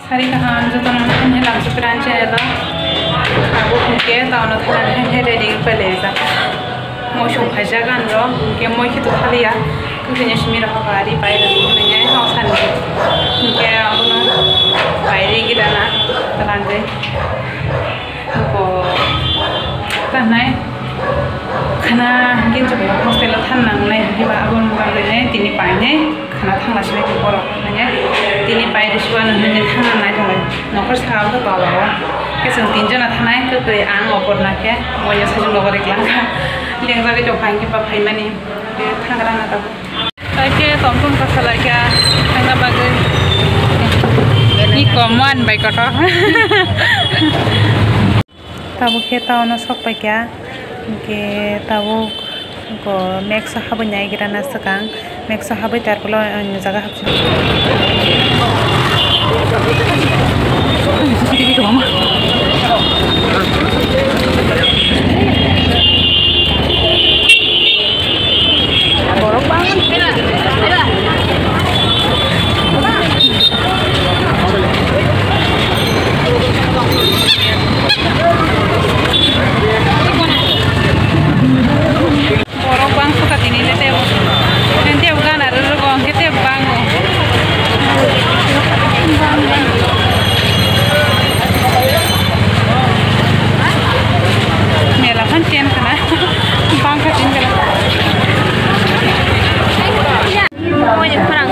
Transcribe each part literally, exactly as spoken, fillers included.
Sari kaham jotono nahani lamsu pran channel o. Abo hwnkhe town o thanani hwnkhe ready wngpai laijak. Moi song khaijak anro hwnkhe moi khe to thaliya. Kwthwini simi rok ari pai rwdi hwnwi tong sani. Hwnkhe abono pai rwgwi rana twlangwi. Bo tanai khana hwnkhe chwng hostel o thangnai hwnkhe ba aboni bagwi tini painai. Khana thangna sini borok hwnwi tini pai rwsibano hwnwi thangna nai tongo. Nokor saka o tola o khe chwng tin jona thanai, kwtwi ang oporna khe moya sajwk nogo riklang kha. Lengjagwi tong kha hwnkhe ba phaimani thangrana tabuk. Tai khe tom tom kha salai kha thangna bagwi. Ni koman bai kotor. Tabuk khe town o sok paikha, hwnkhe tabuk Max o habwi naigra na swkang, Max o habwi tar ulo ani jaga habsi. Borok bang. Borok bang suka tini le tebo. Tebo gana rwrwgo hwnkhe tebo bango. Mela phan chen khana. Bangkha tin bela. Moi ni khorang.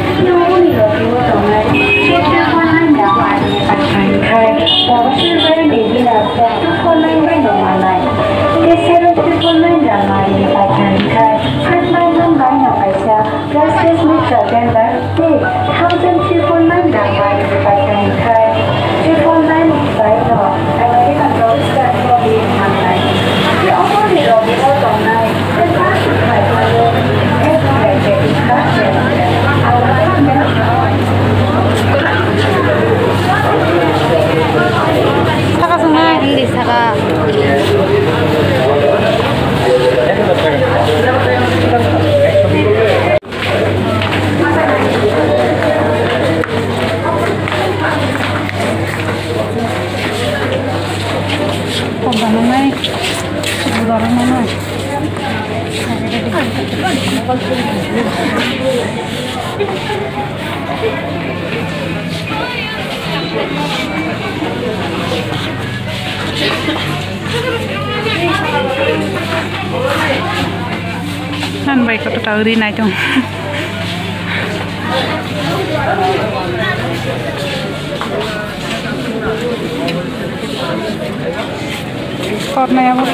Justice Mister Tender, tei thousand triple nine rang bai rwpai tong kha, triple nine bai no American Rockstar Trophy mangnai. Tei omo ni logi o tongnai tei bangsi khlai phano F B I tei Saka swngnai. Hindi saka. Nan bai koto ta ri nai tong. Kornaya mo.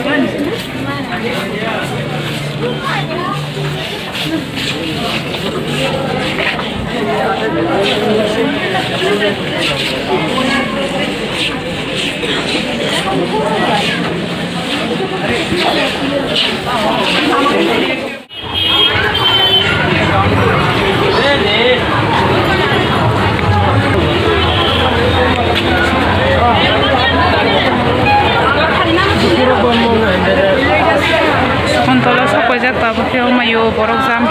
Kontolo sokoijak tabuk khe omayo borok jam.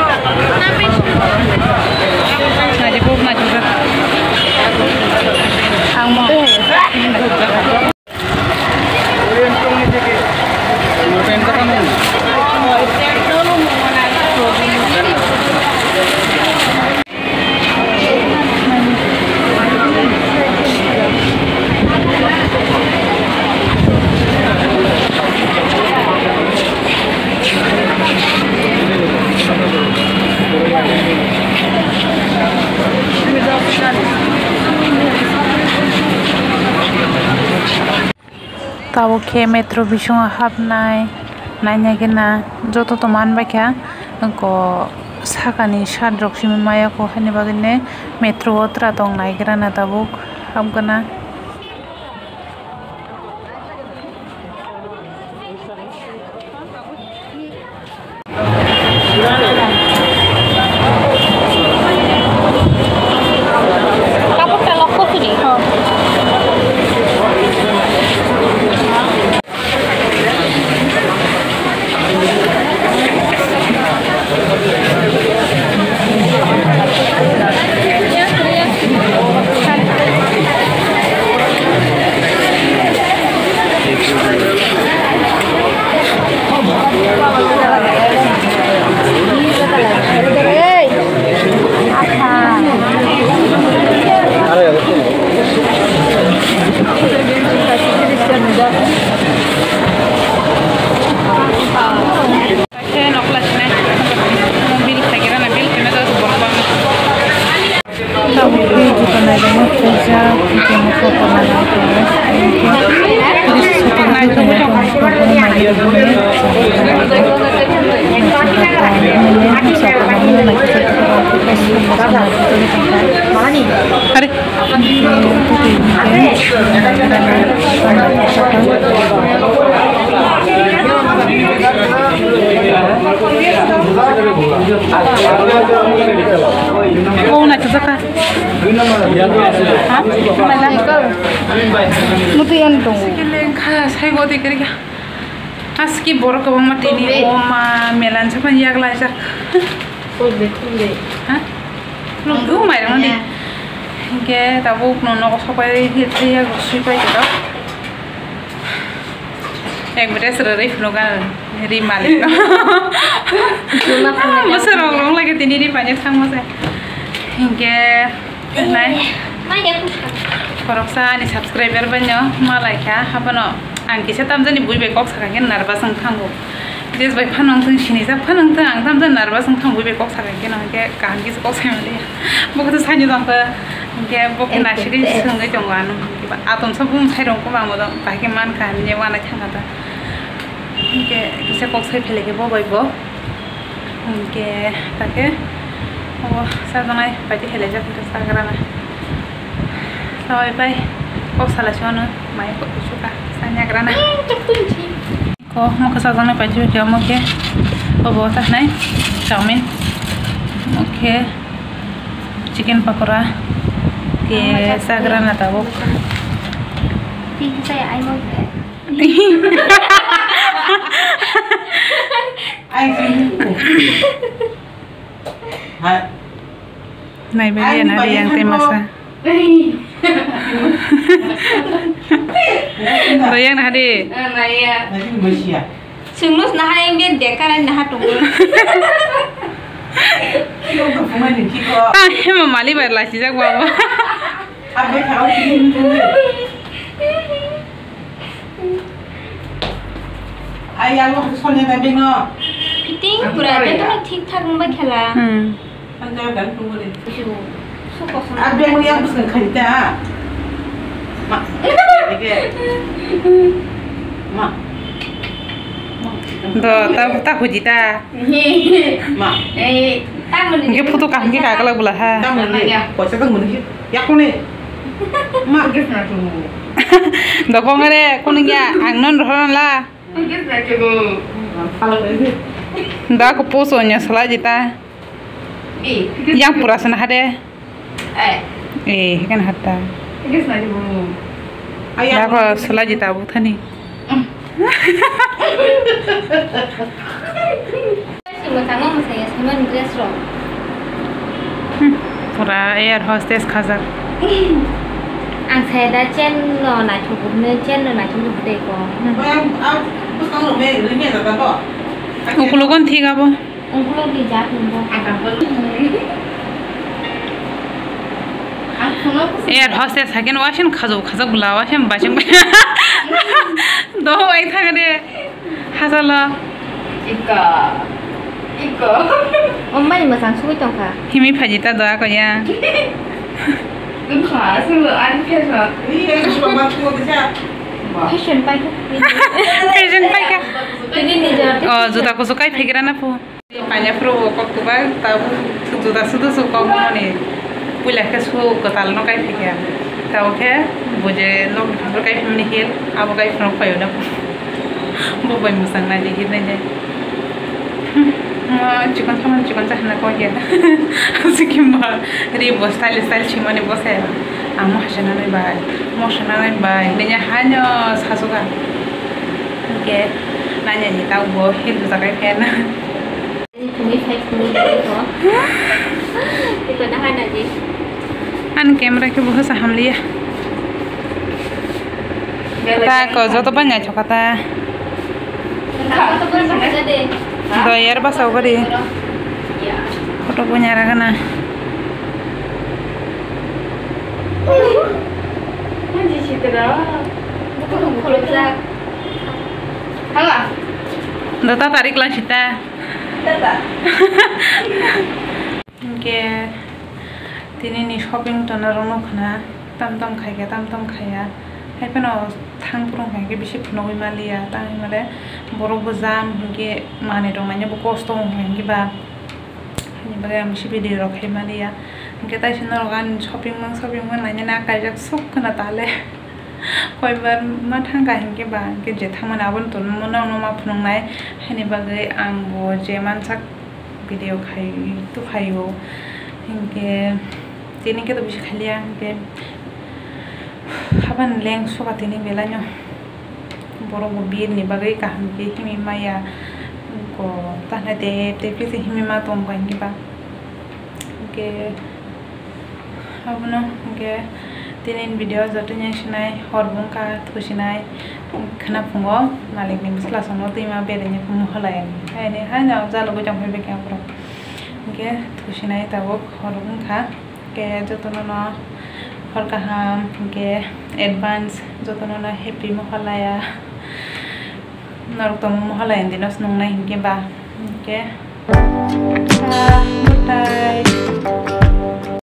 Naijibuk naijibuk. Ang mo. Tabuk khe metro bisingo hapnai, nainai gana joto to manbaikha, wngkha sakani shirt rok simi maya kho, haini bagwi metro o tra tong naigra na tabuk hapgana. Are. Oh, na chajak kha. Ha? Mutu yan tongo. Lengkha, sai bo de kari kha. Aski borok kwbangma tini, o ma, melan sapan yak laijak. Ha? Nung, o mairang di. Hinkhe tabuk no nogo sopai ri, ri, ri, yak sui pai khe. Ek bete srwrwi phunukha ri malik no. Mwsarok rong lage tini ri paine thangma se. Hinkhe nai. Khoroksa ani subscriber bai no ma laikha, haphano ang kisa tamjani bui bai kok sakha khe nervous wng thango. Jis bai phano wng thung, sinijak phano wng thung, ang tamjani nervous wng thang bui bai kok sakha khe no, hinkhe kaham kisa kok sai maliya. Bo khe to saini tongkha, hinkhe bo khe naisingwi swngwi tongo ano. Atomsa bumung sai rong kwbangma dong, bahai khe mankha hinwi uanai thangkha ta. Hinkhe kisa kok sai phele khe bo bai bo. Hinkhe ta khe o chajaknai paiti khelaijak khe chagrana. Chawai pai kok salai se mano mai kok suka sani agrana. Ko mo khe chajaknai paiti khe omo khe obo ta nai chowmin. Omo khe chicken pakora khe chagrana tabuk. Naibai ya na di yang tei masa. Doyang na di. Sungnos na ha yang dia dekar na ha tunggu. Ah, hema mali bai lasi jak baba. Ai, ang no sonne na beno. Fitting pura joto thik thak wngbai khala. Hmm. Ang jaga dan tunggu de. Su, su kosong. Ar beng yang bwswng khaita. Ma. Ege. Ma. Do, ta, ta huji ta. Ma. Eh, ta mani. Nge photo kaham ke kakalak bula ha. Ta mani. Poisa tang mani. Yakuni. Ma. Dokong are, kuning ya, ang non rohon la. Da ko poso nya sala jita. Yang pura sana hade. Eh, kan hata. Da ko sala jita bu thani. Mwchangma mwchangya saiman dress rok. Hmm, pura air hostess khajak. Ang saya da chain no naithok hwnwi, chain no naithok hwnwi hwdai ko. Hmm. Ukulogo thik abo. Ukulogo di jat nungbo. Air hostess haikhe waising khajak khajak bwla waising basing. Do wai thangde. Hajalo. Ika. Ika. Omani mwchang sugui tongkha. Himi phaji ta doa koya. Wngkha, aswk ani fashion. Fashion paikha. Fashion paikha. Tini nijor. Oh, juta kusu kai phegra na phu. Paina phuru bo kok tubak, tabuk juda sudu su kok mani. Puila khe su kwtal no kai phikya. Tabuk khe bo je nok ni phuru kai phimani hill, abo kai phuru paio na. Bo bai mwchang nai di hit nai de. Mo chikon saman chikon sa hana kok ya. Sikimba ri bo style style chimani bo se. Amo hasana nai bai. Mo sana nai bai. Nenya hanyo sasuka. Oke. Nanya ni tau bo hill bu jagai phen. Ani camera khe buha sa hamliya. Ta ko joto bai naithok kha ta. Do yar basa gari. Photo bo nyara gana. Do ta tarik la sita. Hinkhe tini ni shopping tona rok nukha na. Tam tam khai khe, tam tam khai ya. Hai phano thang phuru hwnkhe bisi phunugwi maliya. Tang hinmale borok bo jam hinkhe manwi rok naina bo kosto wng hinkhe ba. Haini bagwi ang bisi video rok khai maliya. Hinkhe taisa norok ani shopping mall, shopping mall nainani kaijak suk khwna tale. Koibar ma thangkha hinkhe ba, hinkhe je thangmani abono tonmano nokno ma phunuknai. Haini bagwi ang bo je mansak video khai, tu khaio. Hinkhe tini khe to bisi khailiya, hinkhe haban leng soba tini belaino. Borok bo birni bagwi kaham khe himwi maya. Ko tana tep tep khe se himwi ma tongkha hinkhe ba. Hinkhe abono hinkhe tini video jotono sinai hor bo wngkha thusinai khwna phungo malikni bwsla songno twima beraina phungo halai ani. Haini haino jalogwi tongphai bwkhe aphuru. Hinkhe thusinai tabuk hor wngkha. Hinkhe jotono no hor kaham hinkhe advance jotono no happy Mahalaya. Norok tongo Mahalaya dino se nungnai hinkhe ba. Hinkhe ta, good night.